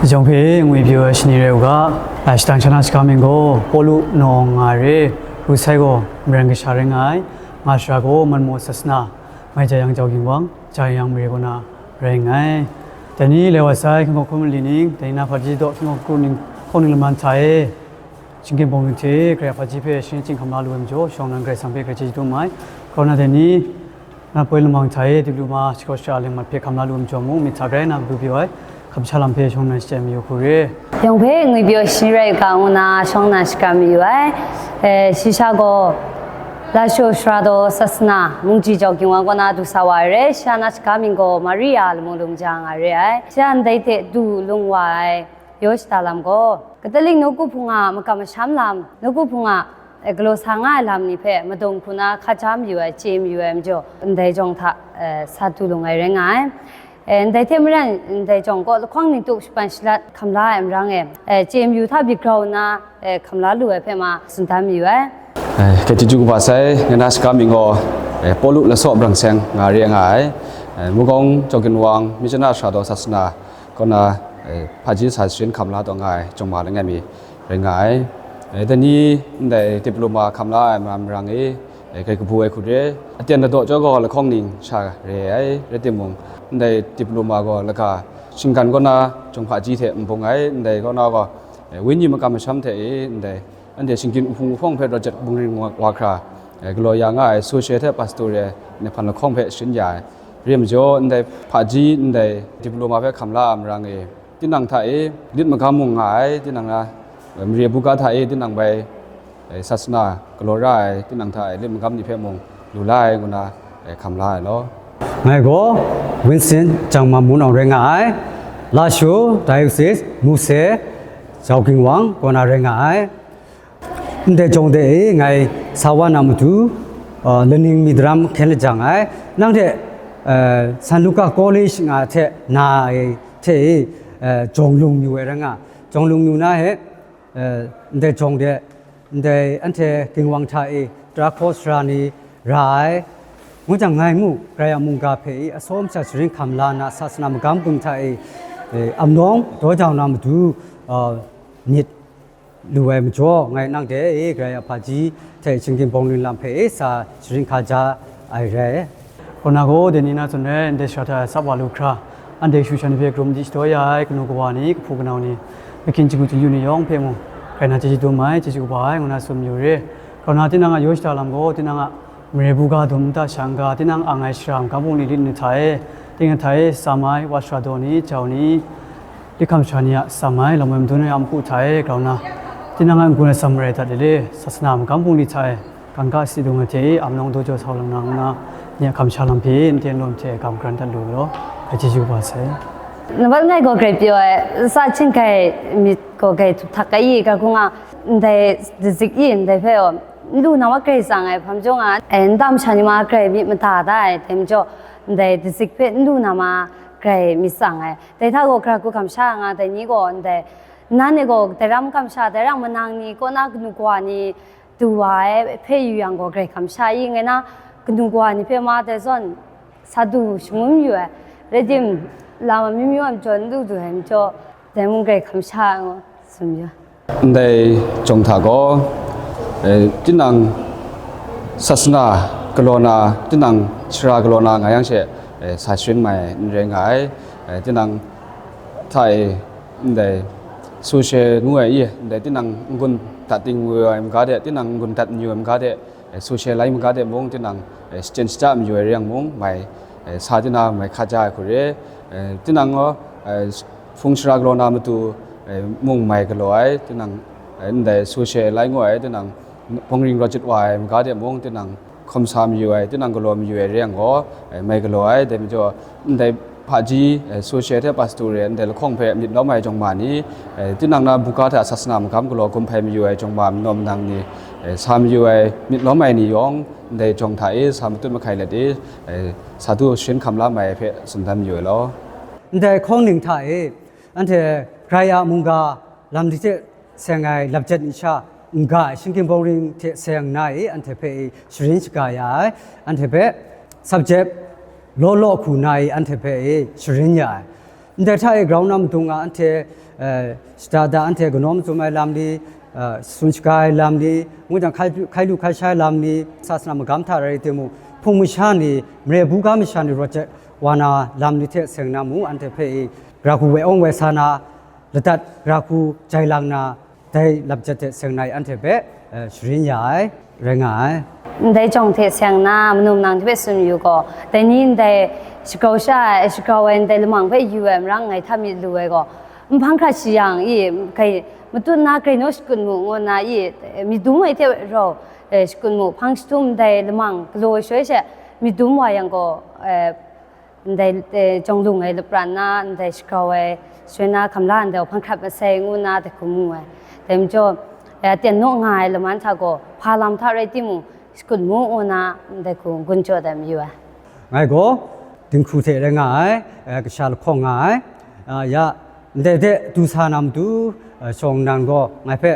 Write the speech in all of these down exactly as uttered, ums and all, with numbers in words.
Jawng hpe ngwi pyaw ai shani rai u ga, a, shadang sha na shaga mying gaw, Pawlu nawng nga ai re, ru sai gaw, Maren kasha rai nga ai, nga shara gaw, Manmaw Sasana, mai jai yang jau ginwang, jai yang mare kaw na rai nga ai. Dai ni lai wa sai, hkingkau hkun mali ning, dai ni na hpaji daw, hkingkau hkru ning, hkawng ning laman hta e, shinggyim bawng ning hte, Karai a hpaji hpe, shani chyinghkam la lu ai majaw, shawng nnan Karai Kasang hpe, Karai chyeju dum ai, kaw na dai ni, Na poi lamang hta e diploma shakaw shara lengmat hpe hkam la lu ai majaw mung, myit hta grai na kabu pyaw ai, kamsham lam hpe shawng nnan shachyen mayu hku re. Yawng hpe ngwi pyaw shani rai u ga ngu na shawng nnan shakram mayu ai. E, shi sha gaw, Lashaw Sara daw Sasana, Mungji jau ginwang kaw na du sa wa ai re, shi a na shaga mying gaw Maria lamu lung ja nga re ai. Shi a ndai hte du lung wa ai, yaw shada lam gaw, Katolik nawku hpung a makam masham lam, nawku hpung a, eh, galaw sa nga ai lam ni hpe madung hku na hkaja mayu ai, chye mayu ai majaw, ndai jawng hta, eh, sa du lung ai rai nga ai. Eh, ndai hte maren, ndai jawng kaw lahkawng ning tup shapan shalat hkam la ai marang e, eh, chye mayu hta byi grau nna, eh, hkam la lu ai hpe ma tsun dan mayu ai. Eh, Karai chyeju kaba sai, ngai na shaga mying gaw, eh, Pawlu Lasaw Brang Seng nga re nga ai. Eh, Magawng jau ginwang, Myitkyina Sara daw Sasana, kaw na, eh, hpaji sa sharin hkam la taw nga ai, jawng ma langai mi rai nga ai. Eh, dai ni ndai diploma hkam la ai ma-, marang e, eh, grai kabu ai hku re, aten ladaw chyawm gaw lahkawng ning sha re ai, rai timung, ndai diploma gaw laga shinggan kaw na jawng hpaji hte n bung ai, ndai kaw na gaw, eh, wenyi makam masham hte e, ndai Anhte shinggyim uhpung uhpawng hpe rawt jet bungring wa, wa hkra, eh, galaw ya nga ai, social hte pastoral, eh, nehpan lahkawng hpe sharin ya ai. Re ai majaw, ndai hpaji, ndai diploma hpe hkam la ai marang e, tinang hta e, lit magam mung nga ai, tinang na, eh, mare buga hta e, tinang bai, eh, sasana galaw ra ai, tinang hta e, lit magam ni hpe mung lu la ai, ngu na, eh, hkam la ai law. Ngai gaw Winston Jangmam Munawng rai nga ai, Lashu Diocese Muse, Jau Ging Wang kaw na rai nga ai. Ndai jawng de e ngai sa wa na matu, uh, laning mi daram hkyen lajang ai. Nang hte, uh, San Luka College nga hte na ai hte e, uh, jawng lung yu ai rai nga. Jawng lung yu na he, uh, ndai jawng de, ndai anhte Ging Wang hta e tara hkaw sara ni ra ai. Ngu jang ngai mu, Karai a mungga hpe e asaw masha sharin hkam la na, sasana magam bum hta e, e, amnawng daw jau na matu, uh, myit lu ai majaw, ngai nang de e, Karai a hpaji hte shinggyim bawng ling lam hpe e sa sharin hkaja ai rai. Kaw na gaw, dai ni na tsun ai, ndai shara hta tsap wa lu hkra, anhte kashu kasha ni hpe karum di shadaw ya ai, kanu kawa ni, kahpu kanau ni, mahkyin chingnu chingyu ni yawng hpe mung, Karai na chyeju dum ai, chyeju kaba ai, ngu na tsun mayu re. Kaw na, tinang a yaw shada lam gaw, tinang a mare buga dum nta shang ga, tinang ang ai shara magam bungli lit ni hta e, ting hta e, tsam ai, wa shara daw ni, jau ni, Likham sha ni a sam ai lam woi madun ai a matu hta e grau nna, tinang a n-gun ai sam marai dat lele, sasana magam bungli hta e, kangka si dung ai hte e, amnawng daw jau sau lang na, ngu na, nye a kamsha lam hpe n ten lawm hte gam garan dat lu ai law, hkai chyeju kaba sai. Nambat ngai gaw grai pyaw ai, sa chying kai myit gaw grai htup htak ai i, ga hkung a, ndai dazik i, ndai hpe gaw, n lu na ma grai tsang ai, hpa majaw nga, e, nta masha ni ma grai myit mada da ai, dai majaw, ndai dazik hpe n lu na ma grai myit tsang ai. Dai hta gaw, gara hku hkam sha nga dai ni gaw ndai, nan e gaw, dai ram hkam sha, dai rang manang ni kaw na kanu kawa ni du wa ai hpe yu yang gaw, grai hkam sha i, ngai na kanu kawa ni hpe ma dai zawn sa du shangun yu ai, rai tim, lam amyu myu a majaw n du du ai majaw, dai mung grai hkam sha ai ngaw tsun yu ai. Ndai jawng hta gaw, eh, tinang sasana galaw na, tinang sara galaw na nga yang she, eh, sa sharin mai n rai nga ai. Eh, tinang hta e ndai social ngu ai i, ndai tinang n-gun dat ting ngu ai maga de, tinang n-gun dat n yu ai maga de, eh, social lai maga de mung, tinang, eh, shachyen shaja mayu ai re yang mung, mai, eh, sa tina mai hkaja ai hku re, eh, tinang gaw, eh, hpung shara galaw na matu, eh, mung mai galaw ai, tinang, eh, ndai social lai ngu ai, tinang bawngring rawt jut wa ai maga de mung, tinang hkawm sa mayu ai, tinang galaw mayu ai re yang gaw, eh, mai galaw ai, dai majaw, ndai hpaji, eh, social hte pastoral, ndai lahkawng hpe myit lawm ai jawng ma ni, eh, tinang na buga hta sasana magam galaw gumhpai mayu ai jawng ma, manaw manang ni, eh, sa mayu ai myit lawm ai ni yawng, ndai jawng hta e sa matut mahkai let e, eh, sa du sharin hkam la mai ai hpe tsun dan mayu ai law. Ndai hkawng ning hta e, anhte Karai a mungga lam ni hte seng ai lapjet ni sha, n-ga ai shinggyim bawngring hte seng nna e, anhte hpe e sharin shaga ya ai, anhte hpe subject law law hku nna e, anhte hpe e sharin ya ai. Ndai hta e grau na madung a anhte, eh, shada da anhte kanawn mazum ai lam ni, eh, sun shaga ai lam ni, ngu jang hkai, hkai lu hkai sha ai lam ni, sasana magam hta rai timung, hpung masha ni, mare buga masha ni rawt jat wa na lam ni hte seng na mu, anhte hpe i, gara hku woi awng woi sa na, ladat gara hku jai lang na, dai lapjat hte seng na i anhte hpe, eh, sharin ya ai, rai nga ai. Ndai jawng hte seng na, manu manang hte hpe tsun yu gaw, dai ni ndai shagrau sha ai, shagrau ai ndai lamang hpe yu ai marang ngai hta myit lu ai gaw, nhpang hkrat shi yang i, kai, matut na grai naw shakut mu ngu nna i, myit dum ai hte rau, eh, shakut mu, hpang jahtum ndai lamang galaw ai shaloi she, myit dum wa yang gaw, eh, ndai, eh, jawng lung ai lapran na, ndai shagrau ai, shaloi na hkam la ndai hpang hkrat masai ngu nna dai hku mu ai. Dai majaw, eh, aten naw nga ai laman hta gaw, hpa lam hta rai timung, shakut mu ngu nna, dai hku n-gun jaw dat mayu ai. Ngai gaw, dinghku hte rai nga ai, eh, kasha lahkawng nga ai, ah, ya, ndai de du sa na matu, eh, shawng nnan gaw, ngai hpe,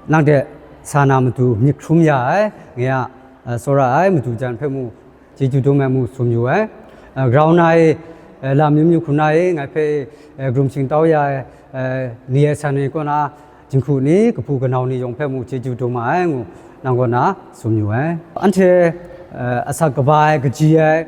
nang de sa na matu myit hkrum ya ai, ngai a, eh, tsawra ai matu jan hpe mu, chyeju dum ai mu tsun yu ai. Eh, grau na e, eh, lam myu myu hkrum na e, ngai hpe, eh, grum shingtau ya ai, eh, ni ai san ni kaw na, jinghku ni, kahpu kanau ni yawng hpe mu chyeju dum ai ngu, nang kaw na tsun yu ai. Anhte, eh, asak kaba ai, kaji ai,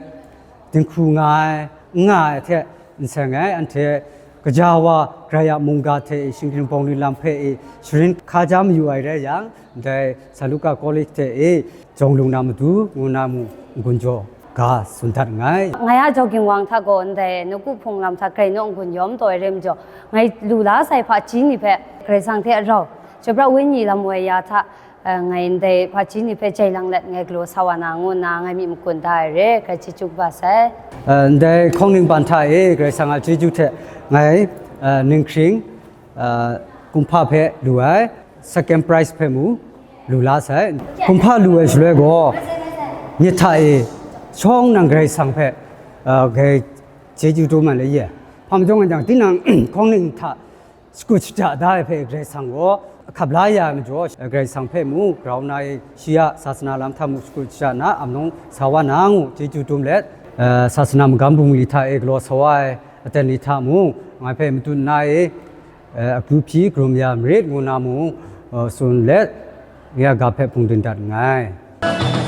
dinghku nga ai, n nga ai hte n seng ai, anhte gaja wa Karai a mungga hte e, shinggyim bawng ni lam hpe e, sharin hkaja mayu ai rai yang, ndai San Luka College hte e, jawng lung na matu, ngu na mu, n-gun jaw ga tsun dat nngai. Ngai a jau ginwang hta gaw ndai nawku hpung lam hta grai naw n-gun yawm taw ai rai majaw, ngai lu la sai hpaji ni hpe Karai Kasang hte rau, chyoi pra wenyi lam woi ya hta, eh, ngai ndai hpaji ni hpe jai lang let ngai galaw sa wa na, ngu nna ngai myit makun da ai re, grai chyeju kaba sai. Eh, ndai hkawng ning ban hta e Karai Kasang a chyeju hte ngai, eh, ninghkring, ah, kumhpa hpe lu ai, second prize hpe mu lu la sai. Kumhpa lu ai shaloi gaw, myit hta e shawng nnan Karai Kasang hpe, ah, grai chyeju dum ai la ye. Hpa majaw nga jang, tinang hkawng ning hta shakut shaja da ai hpe Karai Kasang gaw hkap la ya ai majaw, Karai Kasang hpe mu grau na e shi a sasana lam hta mu shakut shaja na, amnawng sa wa na ngu chyeju dum let, ah, sasana magam bungli hta e galaw sa wa ai aten ni hta mung, ngai hpe matu nna e, eh, akyu hpyi karum ya marit ngu na mung, eh, tsun let, ngai a ga hpe hpung dun dat nngai.